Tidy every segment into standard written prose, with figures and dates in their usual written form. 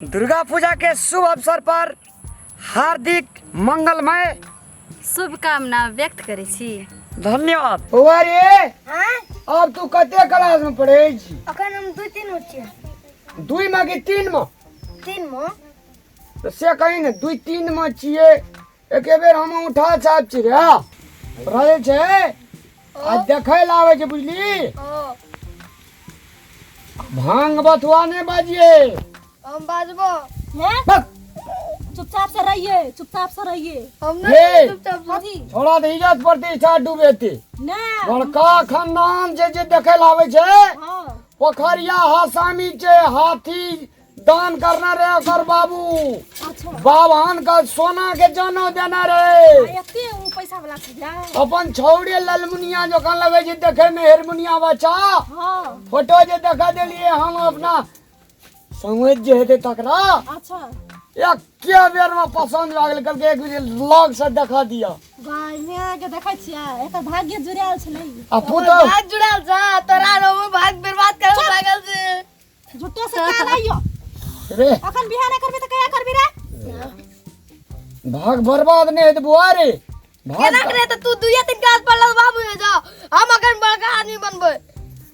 दुर्गा पूजा के शुभ अवसर पर हार्दिक मंगलमय शुभकामना व्यक्त करै छी। धन्यवाद। बौआ रे, आँय? आब तू कते क्लास में पढ़ै छी? अखन हम 2 3 मे छियै। 2 में कि 3 में? 3 में। तऽ से कही ने, 2 3 में छियै। एके बेर हम उठा छाप छी रे, हाँ। रहै छै आ देखै लए आबै छै, बुझली? ओ। भांग बथुआ नहि बाजिए। हम बाजबो। हैं? बस। चुपचाप से रहिए, चुपचाप से रहिए। हम हे। नहीं चुपचाप से। हाजी। छोड़ा दे, इज्जत प्रतिष्ठा डूबेती। ना। बड़का खानदान छै जे देखै लए आबै छै। हाँ। पोखरिया हासामी छै, हाथी दान करना रहे ओकर बाबू। अच्छा। बाबान का सोना के जानो देना रहे। आ, एते उ पैसा वाला छै जा। अपन छौड़े ललमुनिया जकाँ लगै छै देखे में, हेरमुनिया बच्चा। हाँ। फोटो जे देखा देलिए हम अपना समझ जे हेतै तकरा। अच्छा। एके बेर में पसंद भए गेल, कहलकै एक बेर लग से देखा दिया। गाय माय के देखै छियै, एकर भाग्य जुड़ायल छलै। आ पुतहु भाग जुड़ायल छ, तोरा रो भाग बर्बाद करे लागल छै। झूठो से का लाइयो रे। अखन बियाह नहि करबी तऽ कहिया करबी रे? भाग बर्बाद नहि हेतै बुआ रे, भाग। केना करे तऽ तू दुइये तीन क्लास पढ़ल बाबू हो जा, हम अखन बड़का आदमी बनबै।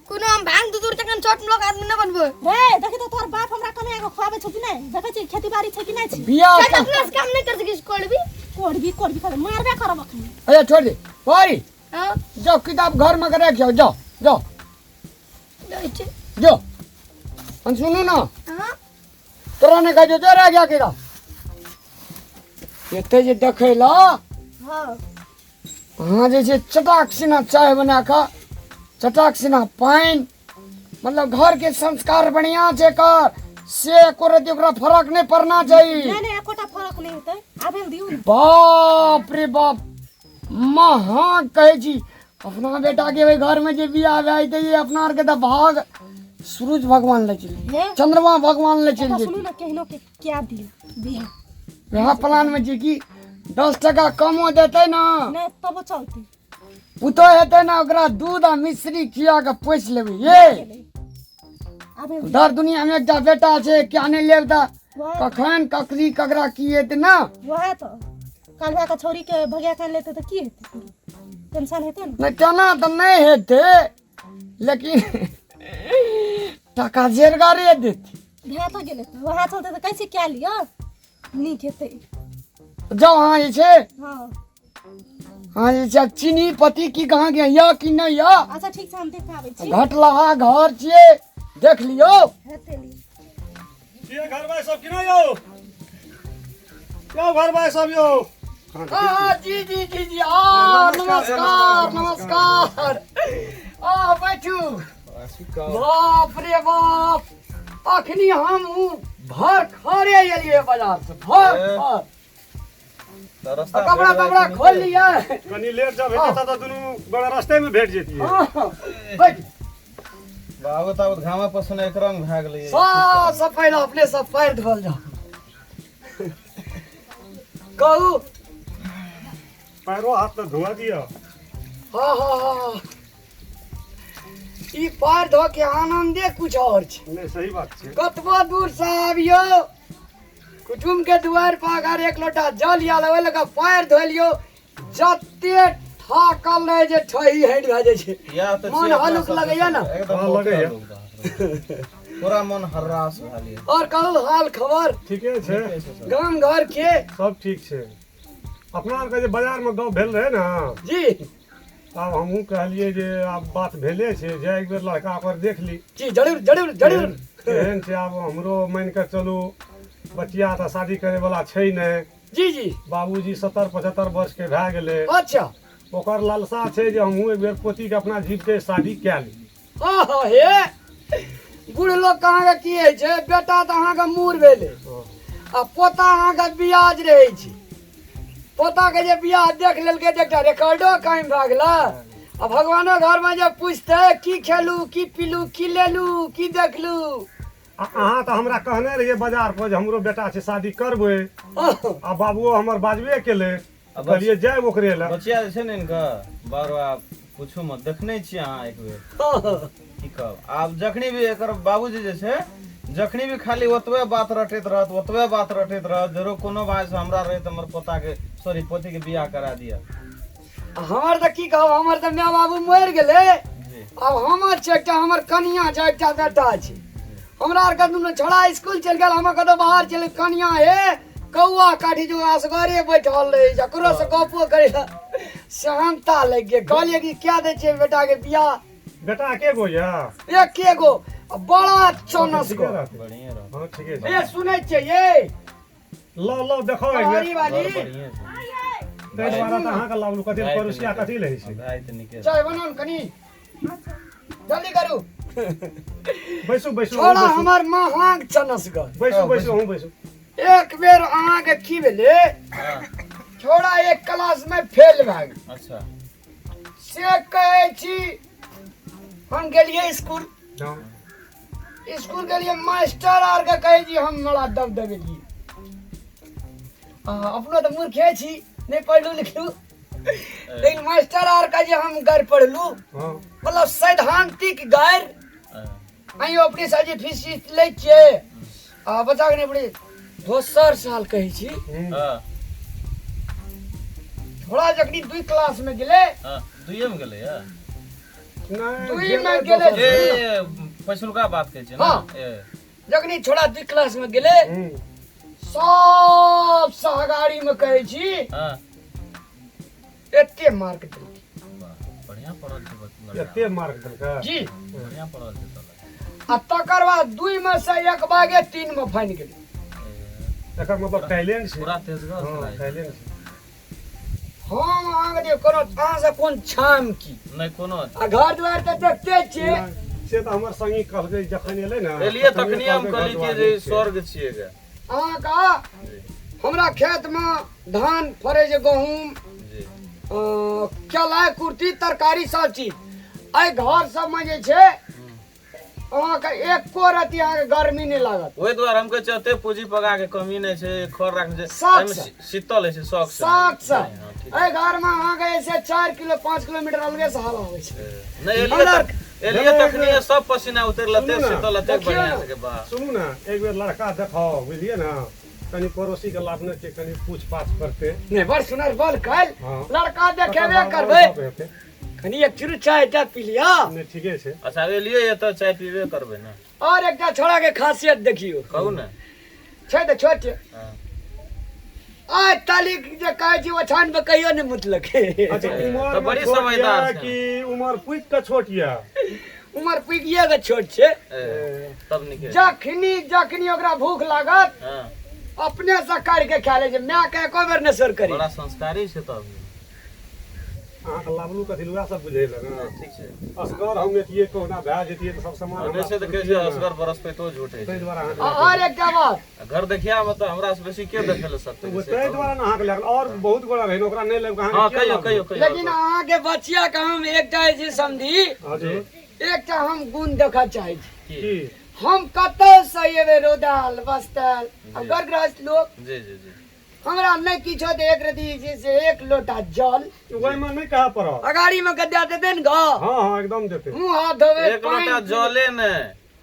कोनो हम भांग दूर तखन छोट लोग आदमी न बनबै। रे देखी तऽ तोहर बाप हमरा कमाए के खुआबै छौ कि नहि? देखै छी खेती बाड़ी छै कि नहि छै? बियाह चल, अपना से काम नहीं कर सकी, कोड़बी कोड़बी कोड़बी कर मारबे करब अखन। अच्छा छोड़ दे बुआरी। हां। जाओ किताब घर में के रख जाओ, जाओ जाओ। जाइ छी। जो हम सुनू ना। हां। तोरा ने कह जो रह गया केरा एते जे देखै ला। हां। अहाँ जे छै चटाक सिना चाय बना कऽ, चटाक सिना पानि, मतलब घर के संस्कार बढ़िया छै कर से एको रत्ती ओकरा फरक नहि पड़ना चाही। नहि नहि, एकोटा फरक नहि हेतै, आबे दियौ ने। बाप रे बाप, महा कहै छी अपना बेटा के ओहि घर में जे बियाह भए जेतै, ये अपना आरके तऽ भाग सूरज भगवान ले चलि हे? चंद्रमा भगवान ले चलि एतऽ जेतै। सुनू ने, केहनो के क्या दियौ बियाह। वएह प्लान में छै कि 10 टका कमो देतै ना। नहि तबो चलतै। पुतोह हेतै ना, ओकरा दूध आ मिश्री खिया के पोसि लेबै ये। आबे। दर दुनिया में एकटा बेटा छै, क्या नहि लेब तऽ वएह। कखन ककरी ककरा की हेतै ना। वएह तऽ काल्हि के छौड़ी के भगिया के लेतै तऽ की हेतै? टेंशन हेतै ने। नहि तेना तऽ नहि हेतै, लेकिन टका जेरगारे देतै। भए तऽ गेलै, तऽ वएह चलते तऽ कैसे कए लिअ, नीक हेतै। जाउ अहाँ जे छै। हाँ। अहाँ जे छै चीनी पति की कहाँ के यऽ कि नहि यऽ? अच्छा ठीक छै, हम देख आबै छी। घटलहा घर छियै, देख लियौ। हेतै लिअ। ये घर भाई सब कि नहि यौ? यौ घर भाई सब यौ। हाँ, जी जी जी जी, आ नमस्कार नमस्कार, आ बैठू। बाप रे बाप, अखनी हम भर खरे एलियै बाजार से, भर खर। तऽ रास्ता कपड़ा भेट तपड़ा जाइ खोल लियै। कनी लेट जब हेतै तऽ दुनू बड़ा रास्ते में भेट जेतियै। हाँ, बैठ। आबत आबत घामा पसीना एक रंग भए गेलै। सब सब पहिले अपने सब पैर धोल जाओ, कहू। पैरो हाथ तऽ धोआ दिअ। हाँ हाँ हाँ, ई पैर धो के आनंदे कुछ और छै। नहि सही बात छै। कतबो दूर से आबियो, कुटुम के दुआर पर अगर एक लोटा जल या ओहि लऽ पैर धो लियो, जते थाकल रहे छै ठही हटि भए जाइ छै। इएह तऽ मन छियै अपना हल्लुक सबके लगैया ने। एकदम। हाँ, लगैया। लोक बाप रे। पूरा मन हर्रास भए गेल। और कहू हाल खबर? ठीके छै। ठीके छै सब। गाम घर के? सब ठीक छै। अपना आरके जे बाजारमे गप भेल रहै ने। जी। आब हमहूँ कहलियै जे आब बात भेले छै जे एक बेर लड़का ओकर देख ली। जी जरूर जरूर जरूर। केहन छै, आब हमरो मानि कऽ चलू बचिया तऽ शादी करे वाला छै नहि। जी जी। बाबूजी 70 75 वर्ष के भए गेलै। अच्छा। ओकर लालसा छै जे हमहूँ एक बेर पोतीके अपना जीवते शादी कए ली। हाँ हाँ, हे बूढ़ लोग अहाँके की होइ छै, बेटा तऽ अहाँके मूर भेलै आ पोता अहाँके बियाज रहै छै। पोताके जे बियाह देख लेलकै तऽ एकटा रिकॉर्डो कायम भए गेलै आ भगवानो घरमे जे पूछतै की खेलू, की पीलू, की लेलू, की देखलू। आ अहाँ तऽ हमरा कहने रहियै बाजार पर जे हमरो बेटा छै शादी करबै, आ बाबुओ हमर बाजबे केलै, कहलियै जायब ओकरे लए। बचिया जे छै ने इनकर बारो आब पूछू मत, देखने छियै अहाँ एक बेर, की कहब। आब जखनी भी एकर बाबूजी जे छै जखनी भी खाली ओतबे बात रटैत रहत, ओतबे बात रटैत रहत। जरो कोनो भाई से हमरा रहे तऽ हमर पोता के, सॉरी, पोती के बियाह करा दिया। हमर तऽ की कहब, हमर तऽ माय बाबू मरि गेलै। जी। आब हमर छै एकटा हमर कनिया छै, एकटा बेटा छै। हमरा आरके दुनू छोड़ा स्कूल चलि गेल, हम कतौ बाहर चलि, कनिया हे कौआ काठी जो असगरे बैठल रहै छै, ककरो से गपो करै लए सेहनता लागि गेल। कहलियै कि क्या दै छियै बेटाके बियाह। बेटा के गो या? एके गो आ बड़ा चौनस ठीके गो। रहतै। बढ़िए रहत। हँ, ठीके छै। ए, सुनै छियै ये? लो लो, देखो एक बेर। हरी वाली। घर बढ़िए छै। ताहि दुआरे तऽ अहाँके लाबलू, कथी भाइ तऽ पड़ोसिया नीके। कथी लै छै। भाइ तऽ नीके। चाय बनाउ ने कनी, जल्दी करू। बैसू बैसू, छोड़ा अहूँ बैसू। हमर महाग चनस गल। बैसू बैसू, अहूँ बैसू। एक बेर अहाँके की भेलै? हँ। छोड़ा एक क्लास में फेल भए गेल। अच्छा। से कहै छी, हम गेलियै स्कूल। हँ। स्कूल गेलियै, मास्टर आरके कहै छी हम बड़ा दब दबेलियै। आ अपनो तऽ मूर्खे छी, नहि पढ़लू लिखलू, लेकिन मास्टर आर कहै जे हम गारि पढ़लू। हँ। मतलब सैद्धांतिक गारि। हँ। अहीं अपने से जे फीस तीस लै छियै आ बच्चाके नहि पढ़ै। दोसर साल कहै छी, हँ। थोड़ा जखनी दुई क्लास में गेलै। हँ, दुइये मे गेलै या? नहि, दुई मे गेलै। ए, पैसुलका बात कहै छै ने? हँ। ए। जखनी छोड़ा दुई क्लास में गेलै, हूँ। सब सहगाड़ी में कहै छी, हँ। एते मार्क देलकै। वाह, बढ़िया पढ़ल छै लड़का। एते मार्क देलकै? जी। बढ़िया पढ़ल छै तऽ। आ तकर बाद दुई में से एक बागे तीन में फानि गेलै। ए, एकर मतलब टैलेंट छै। पूरा तेजगर हँ, छलै। टैलेंट छै। हम अहाँके जे कोनो अहाँसँ कोन छाम की? नहि कोनो। आ घर दुआरि तऽ देखते छियै। नहि, से तऽ हमर संगी कहलकै जखन एलै ने, एलियै तखनिये तखनिये हम कहलकै कहली घर कि दुआर जे नीक छै। स्वर्ग छियै गे। अहाँके हमरा खेतमे धान फड़ै छै, गहूँम, जी। केला, कुर्ती, तरकारी, सब चीज। एहि घर सबमे जे छै अहाँके एको रति अहाँके गर्मी नहि लागत। ओहि दुआरे हम कहै छियै, एते पूंजी पगा के कमी नहि छै, खर राखने छै। शौक एहिमे से। शीतल होइ छै, शौक से। शौक से। हँ, ठीक। एहि घरमे अहाँके जे छै 4 किलो 5 किलोमीटर अलगे से हवा आबै छै। नहि, एलियै हमरा- एलियै तखनिये सब पसीना उतरि लेते। सुनू ने। शीतल एते देखियौ बढ़िया ने। छै बा। सुनू ने, एक बेर लड़का देखाओ, बुझलियै ने? कनि पड़ोसी के लाबने छै, कनि पूछ पाछ करते। नहि, बड़ सुनर बोल काल्हि। हँ। लड़का तकर देखेबे बाद करबै। आओर गप हेतै। कनि एक चुरू चाय टा पी लिअ। नहि, ठीके छै। अच्छा, एलियै एतऽ चाय पीबे करबै ने। और एकटा छोड़ा के खासियत देखियौ। कहू ने। छै तऽ छोट। हँ। आइ ताली जे कहै छी ओछान पर कहियो नहि मुतलकै। अच्छा, उमर तऽ बड़ी में छोट समझदार यऽ छै। कि उमर पुछि कऽ छोट यऽ? उमर पुगिए के छोट छै। ए, तब नीके। जखनी जखनी ओकरा भूख लागत, हँ। अपने से काटि के खा लै छै, माय के एको बेर नहि सर करी। बड़ा संस्कारी छै तब। अहाँके लाबलू कथी लए, उएह सब बुझै लए ने। ठीक छै। असगर हम एतियै, कहुना भए जैतियै तऽ सब सामान नहि से तऽ कहै छै असगर बरसपैतो झूठ होइ ताहि छै। दुआरे अहाँके और एकटा बात। आ घर देखिया मे तऽ हमरा से बेसी के देखै लए सकतै ओ से ताहि कहू। दुआरे ने अहाँके लागल, और बहुत गोरा रहै ने, ओकरा नहि लेब हँ। अहाँके। कहियो कहियो कहियो। लेकिन अहाँके बचिया के हम एकटा जे छै समधी, हजुर। एकटा हम गुण देखऽ चाहै छी। की? की? हम कतौ से एबै, रौदाल बस्ताल आ घर गृहस्थ लोक, जी जी जी। हमरा नहि किछो तऽ एक रति जे छै से एक लोटा जल ओहिमे नहि कहऽ पड़त। अगाड़ी मे गद्दा देतै ने गऽ? हँ हँ, एकदम देतै। मुँह हाथ धोबै, एक लोटा पानि जले ने,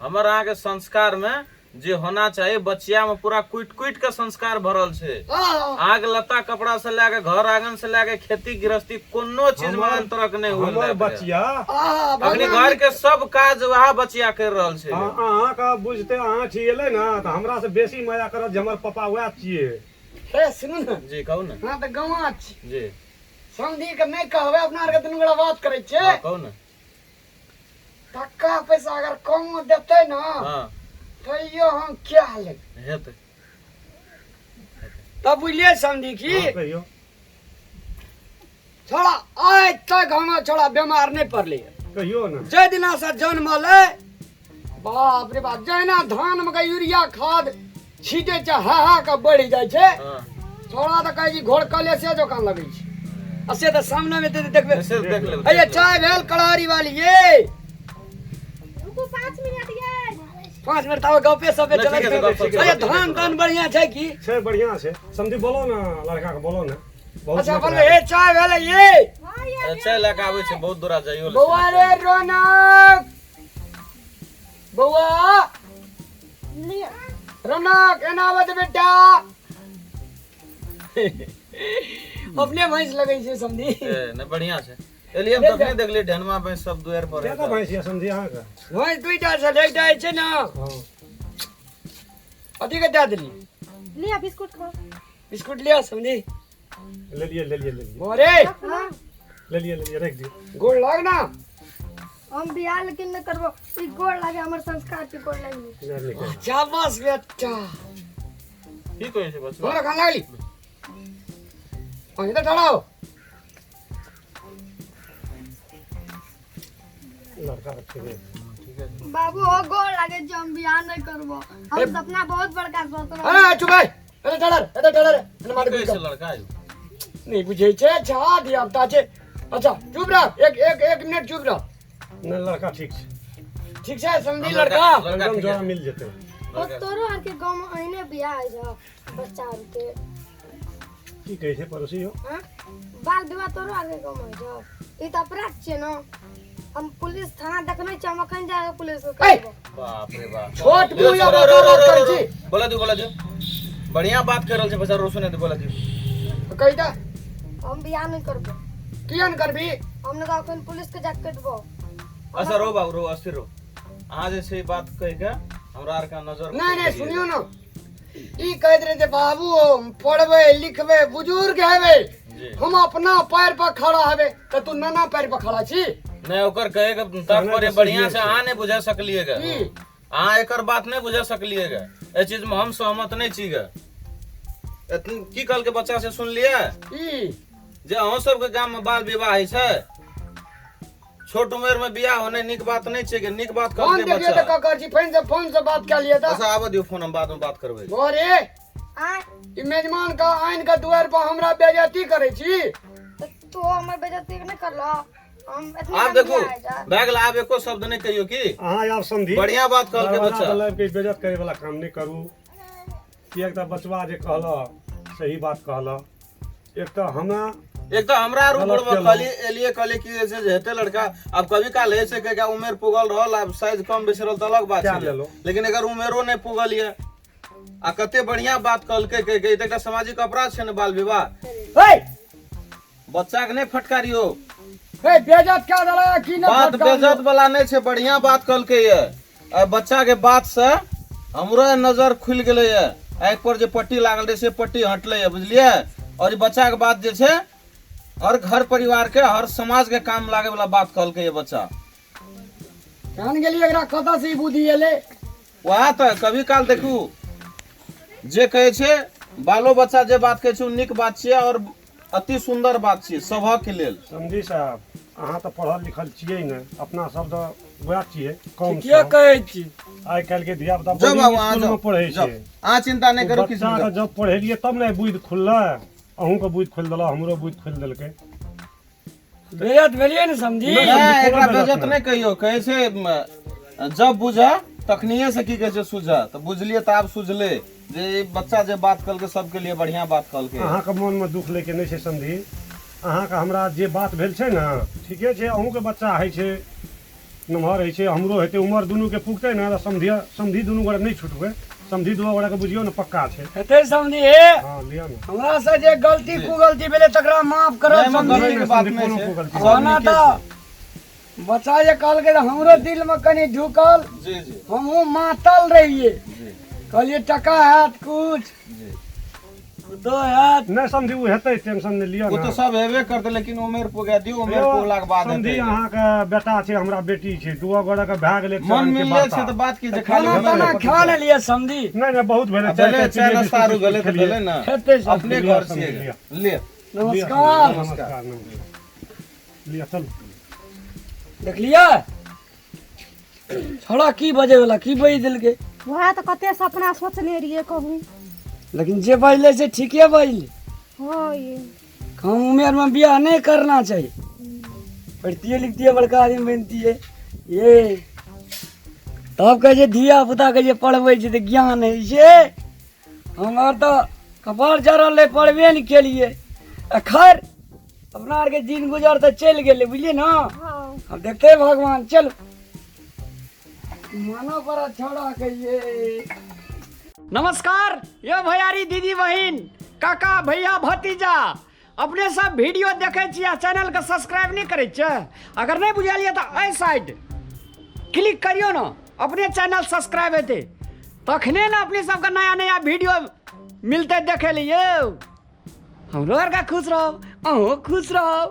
हमर अहाँके संस्कार में जे होना चाही, बचिया में पूरा कुटि कुटि के संस्कार भरल छै। हँ। अहाँके लत्ता कपड़ा से लए के घर आंगन से लए के खेती गृहस्थी, कोनो चीज में अंतरक नहि हुए। हमर बचिया आहा, अखनी भगवान। घर के सब काज वएह बचिया कर रहल छै। हँ, अहाँके बुझते अहाँ छी एलै ने तऽ हमरा से बेसी मजा करत जे हमर पापा वएह छियै। हे, सुनू ने। जी, कहू ने। अहाँ तऽ गवाँ छी। जी। समधी के नहि कहबै, अपना आरके दुनू गोरा बात करै छियै। हँ, कहू ने। टक्का पैसा अगर कमो देतै ने, हँ। तैयो हम क्या लेबै। हेतै। तब बुझलियै समधी की? हँ, कहियौ। छोड़ा आइ तक हमर छोड़ा बेमार नहि पड़लै। कहियौ ने। जाहि दिना से जन्मल है, बाप रे बाप, जहिना धान मे के यूरिया खाद छीटे छै, हा हा के बढ़ि जाइ छै। हँ। छोड़ा तऽ कहै छी घोड़कले से जकाँ लगै छै, आ से तऽ सामने मे देखबै। से देख लेबै। अये, चाय भेल कड़हरी वाली ये? रुकू, 5 मिनट ये। 5 मिनट तब गपे सपे नहि, चलै। ठीक छै, गप सप। अरे, धान तान बढ़िया छै की? छै, बढ़िआँ छै। समझी, बोलो ने, लड़का के बोलो ने बहुत अच्छा। नीक बोलबै लागल। हे, चाय भेलै ये? हाँ ये। चाय लए कऽ आबै छै, बहुत दूरा जाइयो लए बौआ छै। रे, रौनक बौआ। लिअ। रौनक एना आबऽ दे बेटा। अपने भैंस लगै छै समझी। ए, नहि बढ़िया छै। एलियै हम तखने देखलियै ढेनमा भैंस सब दुआरि पर कएटा भैंस यऽ समझी अहाँके? भैंस दुईटा छै, एकटा जे छै ने हँ अथी के दए देलियै। लिअ बिस्कुट खाउ। बिस्कुट लिअ समझी। लेलियै लेलियै लेलियै। मोरे लेलियै लेलियै, राखि दियौ। गोड़ लाग ना। हम बियाह लेकिन नहि करबो, ई गोड़ लागे हमर संस्कार के गोड़ लागे। नहि, नहि करब। शाबाश बेटा। की कहै छै बचवा? गोड़ खान लागली। हाँ, इधर ठहरा हो। लड़का रखे गए। बाबू हो गोड़ लागे छै, हम बियाह नहि करबो। हम सपना बहुत बड़का सोचलो। अरे चुप भाई, इधर ठहरा, इधर ठहरा, इधर मार की कहै छै के लड़का यौ? नहीं बुझै छै। अच्छा धिया पुता छै। अच्छा चुप रह, एक एक एक मिनट चुप रह। नहि, लड़का ठीक छै। ठीक छै समझी लड़का लड़का। लड़का एकदम ठीक जोड़ा है। मिल जेतै। ओ तोरो आर के गांव में अहिने बियाह होइ छौ बच्चा आर के? की कहै छै पड़ोसी हो? हाँ? बाल विवाह तोरो आर के गांव में होइ छौ? ई तऽ अपराध छियै ने। हम पुलिस थाना देखने छियै, हम अखन जाके पुलिस के ए! कहबो। बाप रे बाप। छोट लियौ, मुँह या रो, रो, रो, बड़का रो, रो, बात करै छी। बोला दियौ, बोला दियौ। बढ़िया बात कर रहल छै बच्चा, रोसो नहि बोला दियौ। कहि दे। हम बियाह नहि करबो। किया ने करबी? हम नहि तऽ अखन पुलिस के जाके कह देबो। अच्छा रो बाबू रो, अस्थिर रो। अहाँ जे छै बात कहि के हमरा आर के नजर नहीं नहीं सुनियो ना, ई कहैत रहे जे बाबू हम पढ़बै लिखबै बुजुर्ग हेबै, जी। हम अपना पैर पर खड़ा हेबै, तऽ तू नाना पैर पर खड़ा छी। नहीं ओकर कहे के तात्पर्य बढ़िया से अहाँ नहीं बुझा सकलिए गे। की? अहाँ एकर बात नहीं बुझा सकलिए गे। एहि चीज में हम सहमत नहीं छी गे। की कहल के बच्चा से सुनलिए की? जे अहाँ सबके गाम में बाल विवाह होइ छै, छोट उम्र में बियाह होने नीक बात नहीं छै गे। नीक बात फोन कहलकै देखिए बच्चा। तऽ ककर छी, फोन से फोन से बात कऽ लिअ तऽ। अच्छा आबऽ दियौ फोन, हम बाद में बात करबै। अरे आँय ई मेजमान के आनि के दुआरि पर हमरा बेइज्जती करै छी। तऽ तू हमर बेइज्जती नहि करलह? हम एतना आब कम देखू बियाह होइ छै। भए गेल, आब एको शब्द नहीं कहियौ की। अहाँ आब समझी। बढ़िया बात कहलकै दरवाजा बच्चा। पर लाबि के बेइज्जत करे वाला काम नहि करू। किएक तऽ बचवा जे कहलक सही बात कहलक। एक तऽ हमरा एक तऽ हमरा आर गलत उम्र में केलहुँ। कहली एलिए कहली कि जे छै जे हेतै लड़का, आब कभी काल होइ छै के उमेर पुगल रहल, आब साइज कम बेसी रहल तऽ अलग बात क्या छै, लेलहुँ? लेकिन एकर उमेरो नहि पुगल यऽ। आ कते बढ़िया बात कहलकै के ई तऽ एकटा सामाजिक अपराध छै ने बाल विवाह। हे बच्चा के नहि फटकारियो। हे बेइज्जत कए देलक की नहि? बात फटकारियौ? बेइज्जत वाला नहि छै, बढ़िया बात कहलकै ये। आ बच्चा के बात से हमरो नजर खुलि गेलै ये। आँखि पर जे पट्टी लागल रहै से पट्टी हटलै ये, बुझलियै? और ई बच्चा के बात जे छै हर घर परिवार के हर समाज के काम लागे वाला बात कहलकै ये बच्चा। जान गेलियै एकरा कतऽ से ई बुद्धि एलै। वएह तऽ कभी काल देखू जे कहै छै बालो बच्चा जे बात कहै छै ओ नीक बात छियै और अति सुन्दर बात छियै सभक लेल। समझी साहब, अहाँ तऽ पढ़ल लिखल छियै ने, अपना सब तऽ वएह छियै कम किया सम। कहै छी? आइ काल्हि के धिया पुता जाउ बाबू अहाँ स्कूल में जाउ, पढ़ै जाउ। छै। अहाँ चिंता नहि करू किछु बच्चा के नहि। जब पढ़ेलियै तब ने बुद्धि खुललै। अहूँके बुद्धि खोलि देलक, हमरो बुद्धि खोलि देलकै। बेइज्जत भेलियै ने समझी। नहि। नहि, एकरा कोनो बेइज्जत बेइज्जत नहि कहियौ। कहै छै जब बुझा तखनिये से की कहै छै सुझा, तऽ बुझलियै तऽ आब सुझलै जे ई बच्चा जे बात कहलकै सबके लिए बढ़िया बात कहलकै। अहाँके मोनमे दुख लैके नहि छै समझी। अहाँके हमरा जे बात भेल छै ने ठीके छै। अहूँके बच्चा होइ छै, नमहर होइ छै, हमरो हेतै, उमर दुनूके पुगतै ने तऽ समझी समझी दुनू गोटे नहि छुटबै। समझी दुनू गोटेके बुझियौ ने पक्का छै। हेतै समझी हे। हँ लिअ ने। हमरा से जे गलती कुगलती भेलै तकरा माफ करब नहि, समझी। गलती के बात नहि कोनो छै। गलती सब ओना नीके तऽ छै। बच्चा जे कहलकै तऽ हमरो दिल में कनि झुकल। जी जी। हमहूँ मातल रहियै। जी। कहलियै टका हैत कुछ जी दो हैत। नहि समझी, ओ हेतै, टेंशन नहि लिअ ओ ने। तऽ सब हेबे करतै, लेकिन उमेर पुगा दियौ, उमेर यौ, पुगलाके बाद समझी हेतै। अहाँके बेटा छै, हमरा बेटी छै, दूगो गोटेके भए गेलै एक मन चरण के मिलले वार्ता। छै तऽ बात की छै, खाली खाना भेलै ताना ने। खा लेलियै समझी। नहि नहि, बहुत भेलै। आ भेलै, चाय नाश्ता आरू भेलै तऽ खेलियै। भेलै ने। हेतै समझी। अपने लिअ, घर समझी, छियै। लिअ। ले। नमस्कार। नमस्कार नमस्कार, लिअ चलू। देखलियै छोड़ा की बजे वाला की बजि देलकै। वएह तऽ कते सपना सोचने रहियै कहू। लेकिन जे बजलै से ठीके बजलै। हँ ये। कम उमेर में बियाह नहीं करना चाहिए, पढ़तिए लिखतिए बड़का आदमी बनतिए। ये तब कहै छै धिया पुताके जे पढ़बै छै तऽ ज्ञान होइ छै। हमर तऽ कपार जरल रहै, पढ़बे नहि केलियै। आ खैर अपना आरके दिन गुजर तऽ चलि गेलै, बुझलियै ने। हँ। अब देखते भगवान। चलू। मानो बड़ा छोड़ा के ये। नमस्कार ये भैयारी दीदी बहिन काका भैया भतीजा, अपने सब वीडियो देखे छी आ चैनल के सब्सक्राइब नहीं करे छियै? अगर नहीं बुझलियै तऽ एहि साइड क्लिक करियौ ने, अपने चैनल सब्सक्राइब हेतै तखने ने अपने सबके नया नया वीडियो मिलतै देखे लिए। हमरो आरके खुश रहब, अहूँ खुश रहब।